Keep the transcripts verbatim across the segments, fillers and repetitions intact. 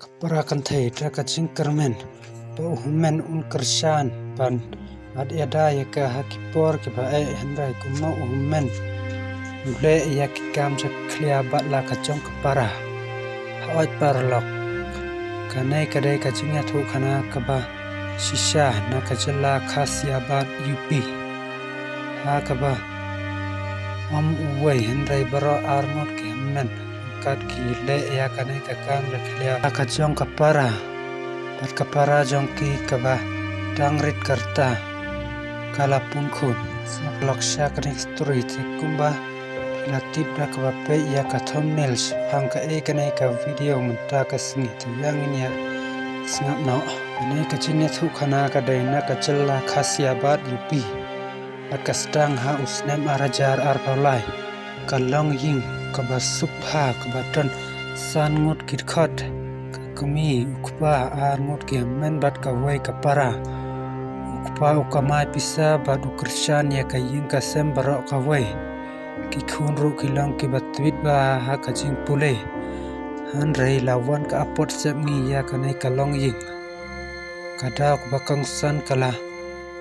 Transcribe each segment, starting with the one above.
Ka para kynthei da ka jingkyrmen ba u hynmen un kyrshan ban ïada ïa ka ha ki por kiba eh, hynrei kumno u hynmen u leh ïa ki kam jakhlia bad la ka jong ka para. Hooid paralok, kane ka dei ka jingïathuhkhana kaba shisha na ka jylla Ghaziabad, U P, ha kaba ym uwei hynrei baroh arngut ki hynmen ryngkat ki leh ïa kane ka kam jakhlia ha ka jong ka para. Bad ka para jong ki kaba dang rit ka rta ka la pun khun. Sa paralok, sha kane ka story te kumba phi la tip da kaba peit ïa ka thumbnail shaphang kaei kane ka video mynta ka sngi, te ïa ngin ïa sngap noh. Kane ka jingïathuhkhana ka dei na ka jylla Ghaziabad, U P. Bad ka sdang ha u snem ar hajar arphew lai. Ka longïing kaba suk bha kaba don san ngut ki dkhot, ka kmie, u kpa, arngut ki hynmen bad kawei ka para. U kpa u kamai pisa bad u kyrshan ïa ka ïing ka sem baroh kawei. Ki khun ruh ki long kiba tbit bha ha ka jingpule. Hynrei la wan ka apot sepngi ïa kane ka longïing. Ka daw kaba kongsan ka la,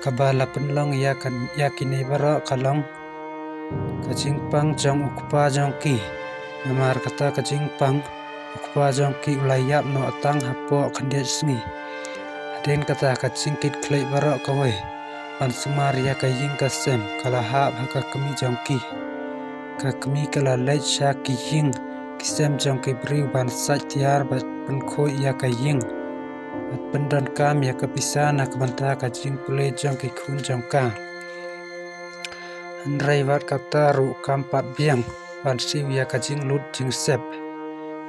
kaba la pynlong ïa ka, ïa kine baroh ka long ka jingpang jong u kpa jong ki. Namar kata ka jingpang, u kpa jong ki u la ïap noh tang hapoh khyndiat sngi. Hadien kata ka jingkitkhlieh baroh kawei ban sumar ïa ka ïing ka sem ka la hap ha ka kmie jong ki. Ka kmie ka la leit sha ki ïing ki sem jong ki briew ban sait tiar bad pynkhuid ïa ka ïing bad pyndonkam ïa ka pisa na ka bynta ka jingpule jong ki khun jong ka. Hynrei wat kata ruh kam pat biang ban siew ïa ka jinglut jingsep.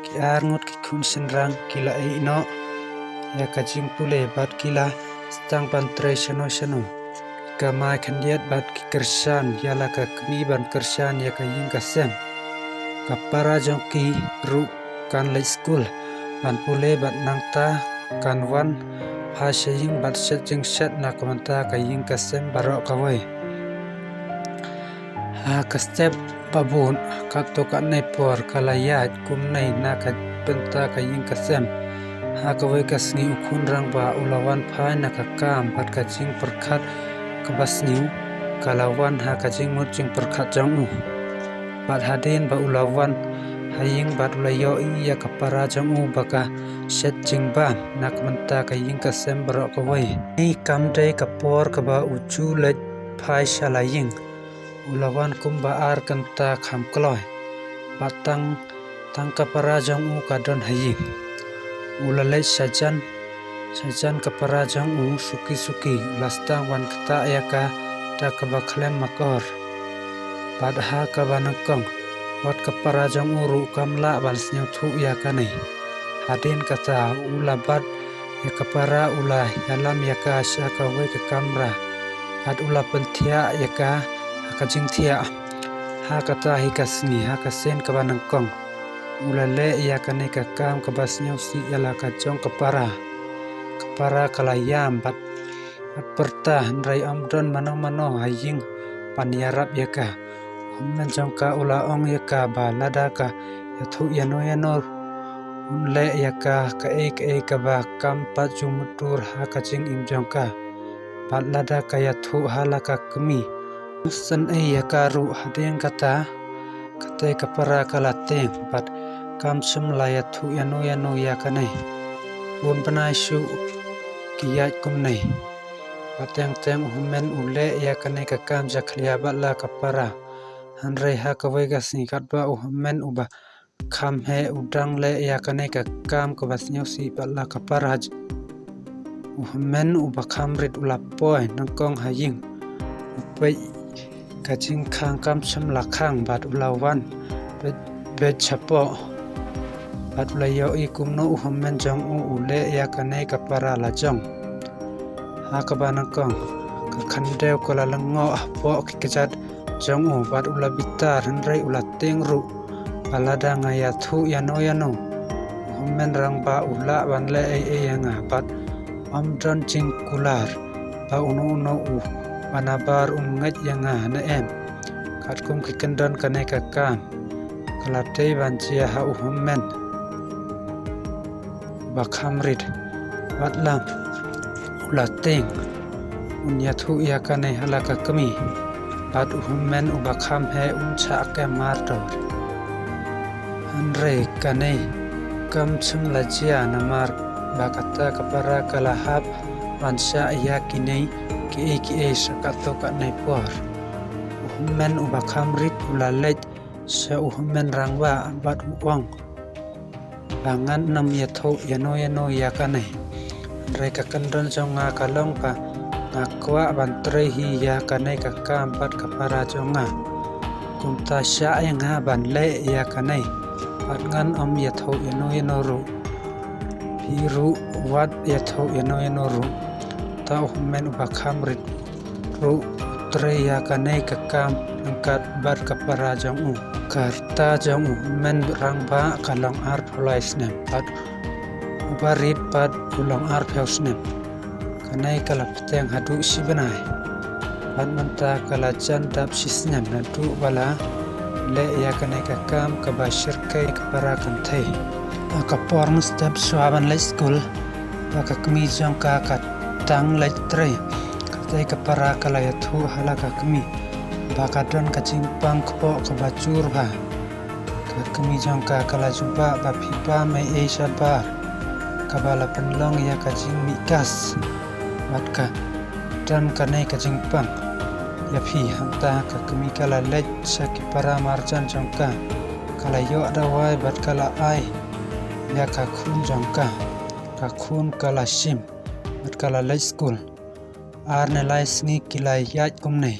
Ki arngut ki khun shynrang ki la ïeh noh ïa ka jingpule bad ki la sdang ban trei shano shano. Ki kamai khyndiat bad ki kyrshan ïa la ka kmie ban kyrshan ïa ka ïing ka sem. Ka para jong ki ruh kan leit skul ban pule bad nangta kan wan phai sha ïing bad shet jingshet na ka bynta ka ïing ka sem baroh kawei. Ha ka step ba bud, katto katne por ka la ïaid kumne na ka bynta ka ïing ka sem. Ha kawei ka sngi u khun rangbah u la wan phai na ka kam bad ka jingpyrkhat kaba sniew ka la wan ha ka jingmut jingpyrkhat jong u. Bad hadien ba u la wan ha ïing bad u la ïohi ïa ka para jong u ba ka shet jingbam na ka bynta ka ïing ka sem baroh kawei. Kane kam dei ka por kaba u ju leit phai sha la ïing. U la wan kumba ar kynta kham kloi. Bad tang, tang ka para jong u ka don ha ïing. U la leit shajan, shajan ka para jong u suki suki. U la sdang ban ktah ïa ka da kaba khlem makor. Bad ha kaba nyngkong, wat ka para jong u ruh kam lah ban sngewthuh ïa kane. Hadien kata u la bat ïa ka para, u la ïalam ïa ka sha kawei ka kamra. Bad u la pynthiah ïa ka ha ka jingthiah. Ha kata hi ka sngi, ha ka sien kaba nyngkong, u la leh ïa kane ka kam kaba sngewsih ïa la ka jong ka para. Ka para ka la ïam bad, bad pyrta, hynrei ym don mano mano ha ïing ban ïarap ïa ka. U hynmen jong ka u la ong ïa ka ba lada ka ïathuh ïano ïano, un leh ïa ka kaei kaei kaba kam pat ju mutdur ha ka jingim jong ka. Bad lada ka ïathuh ha la ka kmie, un sngewsih ïa ka ruh. Hadien kata, katei ka para ka la tieng bad kam shym la ïathuh ïano ïano ïa kane. Bun bnai shuh ki ïaid kumne. Bad teng teng u hynmen u leh ïa kane ka kam jakhlia bad la ka para. Hynrei ha kawei ka sngi katba u hynmen uba kham heh u dang leh ïa kane ka kam kaba sngewsih bad la ka para, u hynmen uba kham rit u la poi nyngkong ha ïing. U peit ka jingkhang kam shym la khang bad u la wan beit, beit shapoh. Bad u la ïohi kumno u hynmen jong u u leh ïa kane ka para la jong. Ha kaba nyngkong, ka khyndew ka la lyngngoh hapoh ki kjat jong u bad u la bitar, hynrei u la tieng ruh ba lada nga ïathuh ïano ïano, u hynmen rangbah u lah ban leh ei ei ïa nga bad ym don jingkular ba uno uno u ba nabar un ngeit ïa nga ne em. Katkum ki kyndon kane ka kam ka la dei ban jia ha u hynmen. ba kham rit. Wat la u la tieng, un ïathuh ïa kane ha la ka kmie. Bad u hynmen uba kham heh un shah kem mardor. Hynrei kane kam shym la jia namar ba kata ka para ka la hap ban shah ïa kine kiei kiei sha katto katne por. U hynmen uba kham rit u la leit sha u hynmen rangbah bad u ong ba ngan nym ïathuh ïano ïano ïa kane. Hynrei ka kyndon jong nga ka long ba nga kwah ban trei hi ïa kane ka kam bad ka para jong nga. Kumta shah ïa nga ban leh ïa kane bad ngan nym ïathuh ïano ïano ruh. Phi ruh wat ïathuh ïano ïano ruh. Te u hynmen uba kham rit ruh u trei ïa kane ka kam ryngkat bad ka para jong u. Ka rta jong u hynmen rangbah ka long arphew lai snem bad uba rit pat u long arphew snem. Kane ka la bteng haduh shi bnai. Bad mynta ka la jan dap shi snem naduh ba la leh ïa kane ka kam kaba shyrkhei ka para kynthei. Ha ka por mynstep shuwa ban leit skul, ba ka kmie jong ka ka dang leit trei, katei ka para ka la ïathuh ha la ka kmie ba ka don ka jingpang kpoh kaba jur bha. Ka kmie jong ka ka la jubab ba phi bam ei ei shabar kaba la pynlong ïa ka jingmih kas bad ka don kane ka jingpang ïa phi. Hangta ka kmie ka la leit sha ki para marjan jong ka, ka la ïoh dawai bad ka la ai ïa ka khun jong ka. Ka khun ka la shim bad ka la leit skul. Ar ne lai sngi ki la ïaid kumne.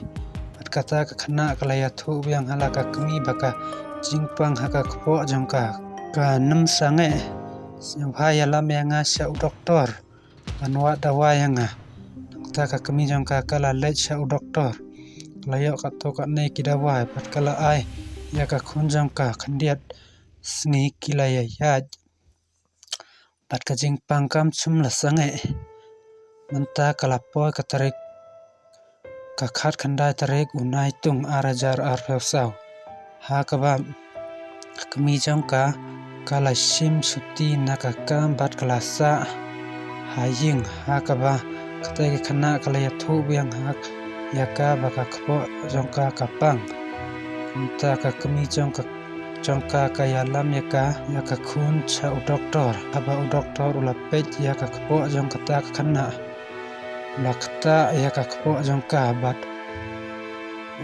Bad kata ka khynnah ka la ïathuh biang ha la ka kmie ba ka jingpang ha ka kpoh jong ka ka nym sangeh. Sngewbha ïalam ïa nga sha u doktor ban wad dawai ïa nga. Nangta ka kmie jong ka ka la leit sha u doktor. Ka la ïoh katto katne ki dawai bad ka la ai ïa ka khun jong ka. Khyndiat sngi ki la ïaid bad ka jingpang kam shym la sangeh. Mynta ka la poi ka tarik ka khatkhyndai tarik u Naitung ar hajar arphew saw, ha kaba ka kmie jong ka ka la shim shuti na ka kam bad ka la sah ha ïing. Ha kaba katei ka khynnah ka la ïathuh biang ha ïa ka ba ka kpoh jong ka ka pang. Kumta ka kmie jong ka jong ka ka ïalam ïa ka ïa ka khun sha u doktor. Haba u doktor u la peit ïa ka kpoh jong kata ka khynnah, u la ktah ïa ka kpoh jong ka bad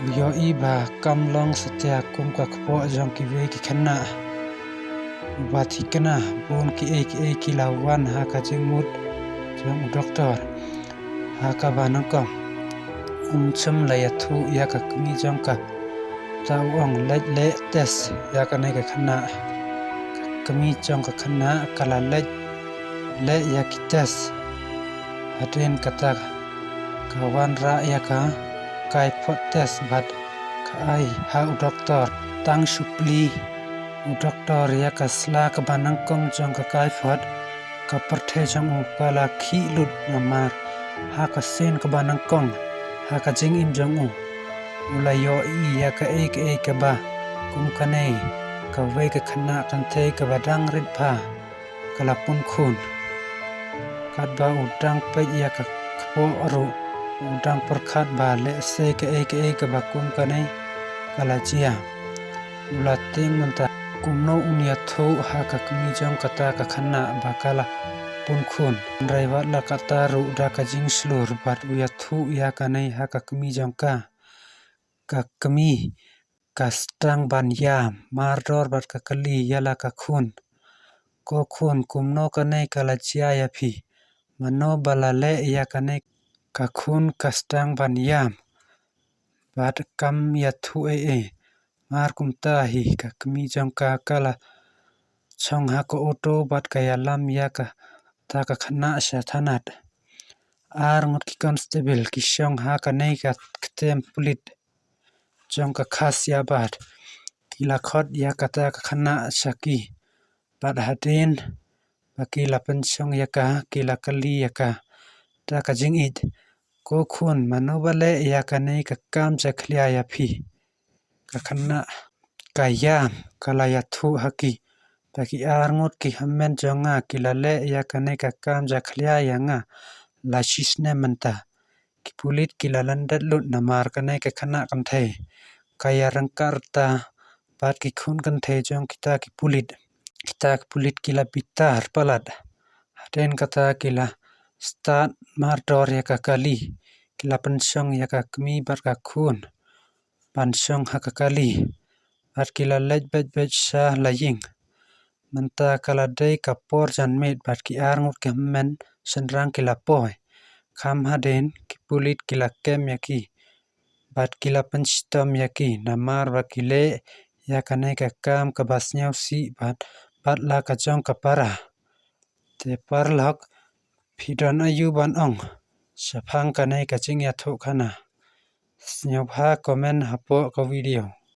u ïohi ba kam long satia kum ka kpoh jong kiwei ki khynnah. Uba thikna bun kiei kiei ki la wan ha ka jingmut jong u doktor. Ha kaba nyngkong um shym la ïathuh ïa ka kmie jong ka. Ta u ong leit leh test ïa kane ka khynnah. Ka kmie jong ka khynnah ka la leit leh ïa ki test. Hadien kata ka wanrah ïa ka typhoid test bad ka ai ha u doktor. Tang shu plie u doktor ïa ka sla kaba nyngkong jong ka typhoid, ka pyrthei jong u ka la khih lut namar ha ka sien kaba nyngkong ha ka jingim jong u, u la ïohi ïa kaei kaei kaba kum kane. Kawei ka khynnah kynthei kaba dang rit bha ka la pun khun. Katba u dang peit ïa ka kpoh ruh u dang pyrkhat ba lehse kaei kaei kaba kum kane ka la jia. U la tieng mynta kumno un ïathuh ha ka kmie jong kata ka khynnah ba ka la pun khun. Hynrei wat la katta ruh da ka jingshlur bad u ïathuh ïa kane ha ka kmie jong ka, ka kmie ka sdang ban ïam mardor bad ka kylli ïa la ka khun. Ko khun, kumno kane ka la jia ïa phi? Mano ba la leh ïa kane? Ka khun ka sdang ban ïam bad kam ïathuh ei ei. Mar kumta hi ka kmie jong ka ka la shong ha ka auto bad ka ïalam ïa kata ka khynnah sha thanat. Ar ngut ki constable ki shong ha kane ka ktien pulit jong ka Ghaziabad, ki la khot ïa kata ka khynnah sha ki. Bad hadien ba ki la pynshong ïa ka, ki la kylli ïa kata ka jingïeit, ko khun, mano ba leh ïa kane ka kam jakhlia ïa phi? Ka khynnah ka ïam, ka la ïathuh ha ki. Ba ki arngut ki hynmen jong nga ki la leh ïa kane ka kam jakhlia ïa nga la shisnem mynta. Ki pulit ki la lyndet lut namar kane ka khynnah kynthei ka ïaryngkat rta bad ki khun kynthei jong kita ki pulit. Kita ki pulit ki la bitar palat. Hadien kata ki la start mardor ïa ka kali. Ki la pynshong ïa ka kmie bad ka khun ban shong ha ka kali. Bad ki la leit beit beit sha la ïing. Mynta ka la dei ka por janmiet bad ki arngut ki hynmen shynrang ki la poi. Kham hadien ki pulit ki la kem ïa ki bad ki la pynshitom ïa ki namar ba ki leh ïa kane ka kam kaba sngewsih bad bad la ka jong ka para. Te paralok, phi don aïu ban ong shaphang kane ka jingïathuhkhana? Sngewbha comment hapoh ka video.